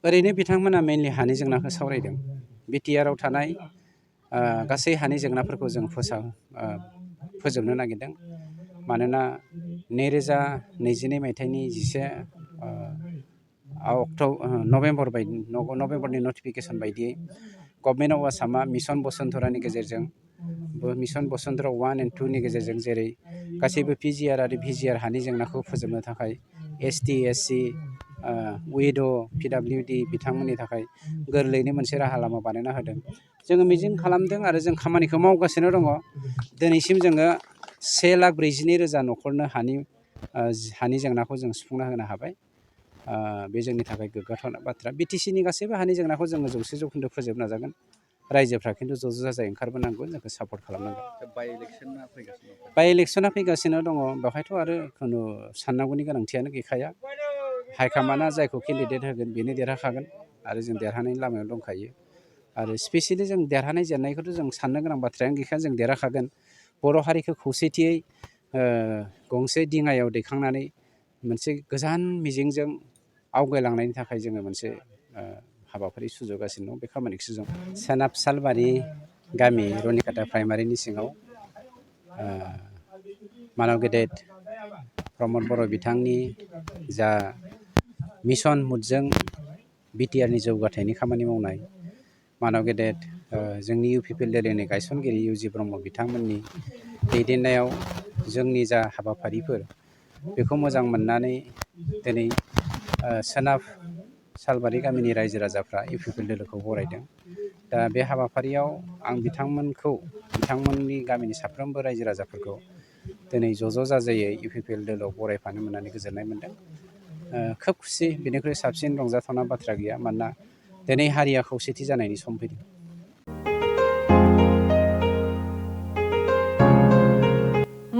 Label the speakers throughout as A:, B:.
A: ओरैनो बिथांमोना मेनलि हानि जेंनाखौ सावरायदों। बिटिआर आव थानाय गासै हानि जेंनाफोरखौ जों फोजोबनो नागिरदों। मानोना 2022 मायथाइनि 11 नभेम्बरनि नटिफिकेसन बायदियै गभर्नमेन्ट अफ आसामा मिशन बसुन्धरानि गेजेरजों मिशन बसुन्धरा 1 and 2 नि गेजेरजों जेरै गासैबो पिजिआर आरो भिजिआर हानि जेंनाखौ फोजोबनो थाखाय एसटि एससि उइड' पिडाब्लिउडि बिथांमोननि थाखाय गोरलैयैनो मोनसे राहा लामा बानायना होदों। जोङो मिजिं खालामदों आरो जों खामानिखौ मावगासिनो दङ। दिनैसिम जोङो 1,42,000 न'खरनो हानि जेंनाखौ जों सुफुंना होनो हाबाय। बे जोंनि थाखाय गोग्गाथाव बाथ्रा। बिटिसिनि गासैबो हानि जेंनाखौ जोङो 100% फोजोबनो नाजागोन। रायजोफ्रा खिन्थु ज' जाजाय ओंखारबोनांगौ, जोंखौ सापर्ट खालामनांगोन। बाइ इलेक्सना फैगासिनो दङ। बेवहायथ' आरो खुनु साननांगौनि गोनांथियानो गैखाया। हाइकामान्डआ जायखौ केन्डिडेट होगोन बेनो देरहाखागोन आरो जों देरहानायनि लामायाव दंखायो। आरो स्पेसियेलि जों देरहानाय जेननायखौथ' जों साननो गोनां बाथ्रायानो गैखाया, जों देरहाखागोन। बर' हारिखौ खौसेथियै गंसे दिङायाव दैखांनानै मोनसे गोजान मिजिंजों आवगायलांनायनि थाखाय जोङो मोनसे हाबाफारि सुजुगासिनो दं। बे खामानिखौसो जों सोनाब सालबारि गामि रनिकाटा प्राइमारिनि सिङाव मानव गेदेर प्रमद बर' बिथांनि जा मिशन मुडजों बिटिआरनि जौगाथायनि खामानि मावनाय, मानव गेदेर जोंनि UPPLनि गायसनगिरि UG ब्रह्म बिथांमोननि दैदेननायाव जोंनि जा हाबाफारिफोर बेखौ मोजां मोननानै दिनै सोनाब सालबारि गामिनि रायजो राजाफ्रा UPPL दोलोखौ बरायदों। दा बे हाबाफारियाव आं बिथांमोननि गामिनि साफ्रोमबो रायजो राजाफोरखौ दिनै ज' जाजायै UPPL दोलोआव बरायफानो मोननानै गोजोननाय मोन्दों। खोब खुसि, बेनिख्रुइ साबसिन रंजाथावना बाथ्रा गैया। मानोना दिनै हारिया खौसेथि जानायनि सम फैदों।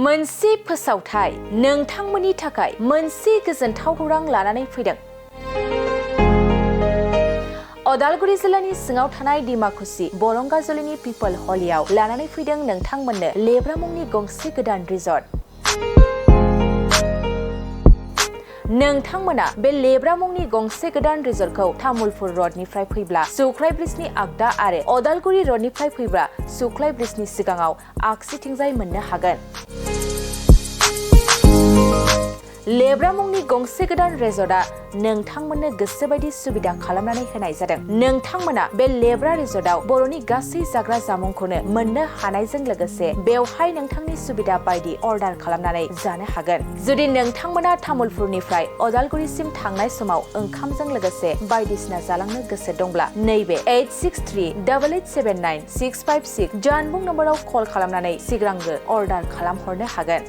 B: मोनसे फोसावथाय नोंथांमोननि थाखाय मोनसे गोजोनथाव खौरां लानानै फैदों। अदालगुरि जिल्लानि सिङाव थानाय डिमाकुसि बरंगाजुलिनि पिपल हलियाव लानानै फैदों नोंथांमोननो लेब्रा मुंनि गंसे गोदान रिजर्ट। नोंथांमोना बे लेब्रा मुंनि गंसे गोदान रिजर्टखौ तामुलपुर रडनिफ्राय फैब्ला सुख्लाय ब्रिजनि आगदा आरो अदालगुरि रडनिफ्राय फैब्ला सुख्लाय ब्रिजनि सिगाङाव आगसिथिंजाय मोननो हागोन। लेब्रा मुंनि गंसे गोदान रिजर्टआ नोंथांमोननो गोसोबायदि सुबिदा खालामनानै होनाय जादों। नोंथांमोना बे लेब्रा रिजर्टआव बर'नि गासै जाग्रा जामुंखौनो मोननो हानायजों लोगोसे बेवहाय नोंथांनि सुबिदा बायदि अर्डार खालामनानै जानो हागोन। जुदि नोंथांमोना तामुलपुरनिफ्राय अदालगुरिसिम थांनाय समाव ओंखामजों लोगोसे बायदिसिना जालांनो गोसो दंब्ला नैबे 8638879656 जानबुं नम्बराव कल खालामनानै सिगांग्रो अर्डार खालामहरनो हागोन।